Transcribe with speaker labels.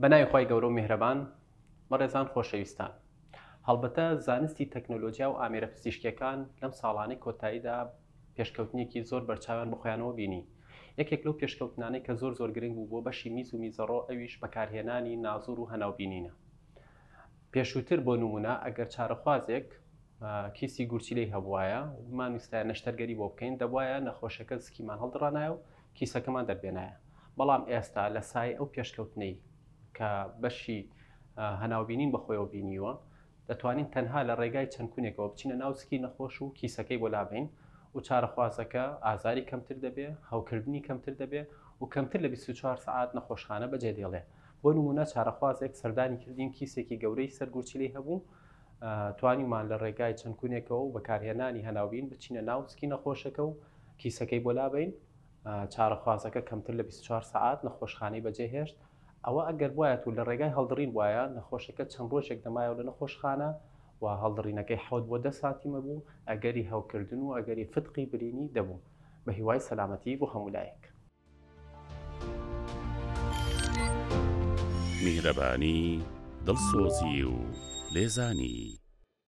Speaker 1: بە ناوی خوای گەورە و میهرەبان بەڕێزان خۆشەویستان هەڵبەتە زانستی تەکنەلۆجیا و ئامێرە پزیشکیەکان لەم ساڵانەی کۆتاییدا پێشکەوتنێکی زۆر بەرچاویان بەخۆیانەوە بینی یەکێک لەو پێشکەوتنانەی کە زۆر زۆر گرنگ بوو بۆ بەشی میز و میزەڕۆ ئەویش بەکارهێنانی نازور و هەناوبینینە پێشووتر بۆ نمونە ئەگەر چارەخوازێک کیسی گورچیلەی هەبوایە و بمانویستایە نەشتەرگەری بۆ بکەین دەبوایە نەخۆشەکە زکیمان هەڵدڕانایە و کیسەکەمان دەربێنایە بەڵام ئێستا لە سایەی ئەو پێشکەوتنەی کە بەشی هەناوبینین بەخۆیەوە بینیوە دەتوانین تەنها لە ڕێگای چەند کونێکەوە بچینە ناو سکی نەخۆش و کیسەکەی بۆ لابەین و چارەخوازەکە ئازاری کەمتر دەبێ هەوکردنی کەمتر دەبێ و کەمتر لە 24 سەعات نەخۆشخانە بەجێ دێڵێ بۆ نمونە چارەخوازێک سەردانی کردین کیسێکی گەورەی سەر گورچیلەی هەبوو توانیمان لە ڕێگای چەند کونێکەوە و بەکارهێنانی هەناوبین بچینە ناو سکی نەخۆشەکە و کیسەکەی بۆ لابەین چارەخوازەکە کەمتر لە 24 سەعات نەخۆشخانەی بەجێهێشت ئەوە ئەگەر بوایەت و لە ڕێگای هەڵدڕین بوایە نەخۆشەکە چەند ڕۆژێک دەمایەوە لە نەخۆشخانە و هەڵدڕینەکەی حەوت بۆ دە سانتیمە بوو ئەگەری هەوکردن و ئەگەری فتقی برینی دەبوو بە هیوای سەلامەتی بۆ هەموو لایەک.
Speaker 2: میهرەبانی، دڵسۆزی و لێزانی.